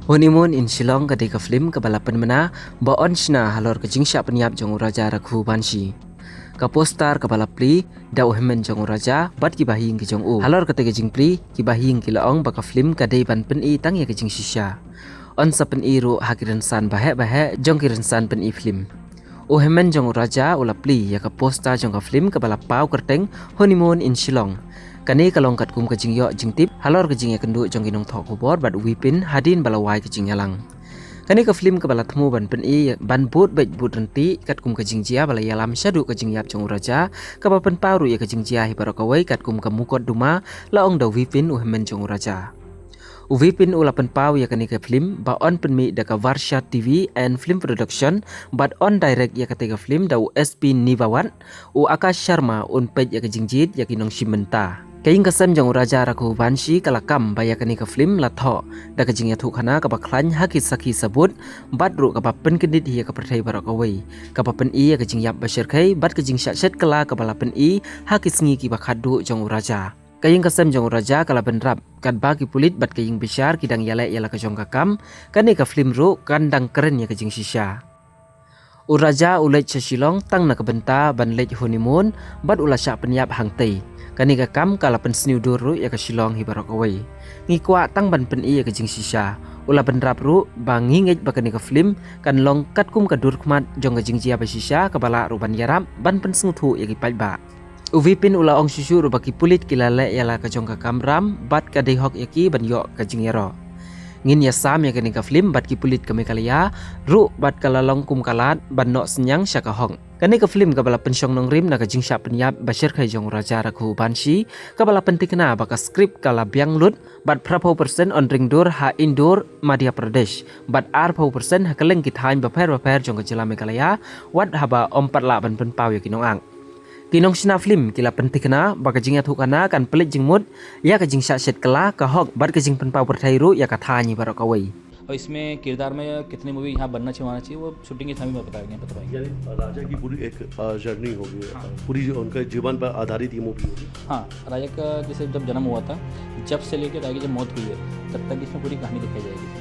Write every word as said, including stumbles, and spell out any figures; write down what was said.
Honeymoon in Shillong ka dei ka film kaba la pynmynna ba yn shna halor ka jingshah pynïap jong u Raja Raghuvanshi. Ka poster kaba la plie da u hynmen jong u Raja bad ki bahaïing ki jong u. Halor kata ka jingplie, ki bahaïing ki la ong ba ka film ka dei ban pyni tang ïa ka jingshisha. Yn sa pyni ruh ha ki rynsan baheh baheh jong ki rynsan pyni film. U hynmen jong u Raja u la plie ïa ka poster jong ka film kaba la paw kyrteng Honeymoon in Shillong. Kane ka long katkum ka jingïoh jingtip halor ka jingïakynduh jong ki nongthoh khubor bad u Vipin hadien ba la wai ka jingïalang. Kane ka film kaba la thmu ban pyni ban bud beit bud ryntih katkum ka jingjia ba la ïalam shaduh ka jingïap jong u Raja, kaba pynpaw ruh ïa ka jingjia hi baroh kawei katkum ka mukotduma, la ong da u Vipin u hynmen jong u Raja. U Vipin u la pynpaw ïa kane ka film ba yn pynmih da ka Varsha T V and Film Production bad yn direct ïa kata ka film da u S P Nimawat, u Akash Sharma un peit ïa ka jingjied ïa ki nongshim bynta. Ka ïing ka sem jong u Raja Raghuvanshi ka la kam ba ïa kane ka film la thoh da ka jingïathuhkhana kaba khlaiñ ha ki sakhi sabut bad ruh kaba pynkyndit hi ïa ka pyrthei baroh kawei, kaba pyni ïa ka jingïap ba shyrkhei bad ka jingshah shet kylla kaba la pyni ha ki sngi kiba khatduh jong u Raja. Ka ïing ka sem jong u Raja ka la bynrap katba ki pulit bad ka ïing bishar ki dang ïaleh ïa la ka jong ka kam. Kane ka film ruh kan dang kren ïa ka jingshisha. U Raja u leit sha Shillong tang na ka bynta ban leit honeymoon bad u la shah pynïap hangtei. Kane ka kam ka la pynsniew dur ruh ïa ka Shillong hi baroh kawei. Ngi kwah tang ban pyni ïa ka jingshisha. U la bynrap ruh ba ngi ngeit ba kane ka film kan long katkum ka dur khmat jong ka jingjia ba shisha kaba lah ruh ban ïarap ban pynsngewthuh ïa ki paidbah. U Vipin u la ong shuh shuh ruh ba ki pulit ki la leh ïa la ka jong ka kamram bad ka dei hok ïa ki ban ïoh ka jingïaroh. Ngin ïasam ïa kane ka film bad ki pulit ka Meghalaya ruh bad ka la long kum ka lad ban noh synñiang sha ka hok. Kane ka film kaba la pynshong nongrim na ka jingshah pynïap ba shyrkhei jong u Raja Raghuvanshi, kaba la pynthikna ba ka script ka la biang lut bad phra phew percent yn ring dur ha Indore, Madhya Pradesh bad ar phew percent ha kylleng ki thaiñ bapher bapher jong ka jylla Meghalaya, wat haba ym pat lah ban pynpaw ïa ki nongak. Ki nongshna film ki la pynthikna ba ka jingïathuhkhana kan pynleit jingmut ïa ka jingshah shet kylla, ka hok bad ka jingpynpaw pyrthei ruh ïa ka thaiñ hi baroh kawei. और इसमें किरदार में कितनी मूवी यहाँ बनना चाहिए, होना चाहिए, वो शूटिंग के टाइम ही बताएंगे, बताएंगे। यानी राजा की पूरी एक जर्नी होगी, पूरी जो उनका जीवन पर आधारित ये मूवी होगी। हाँ, राजा का जैसे जब जन्म हुआ था, जब से लेकर राजा की जब मौत हुई है, तब तक इसमें पूरी कहानी दिखाई जाएगी।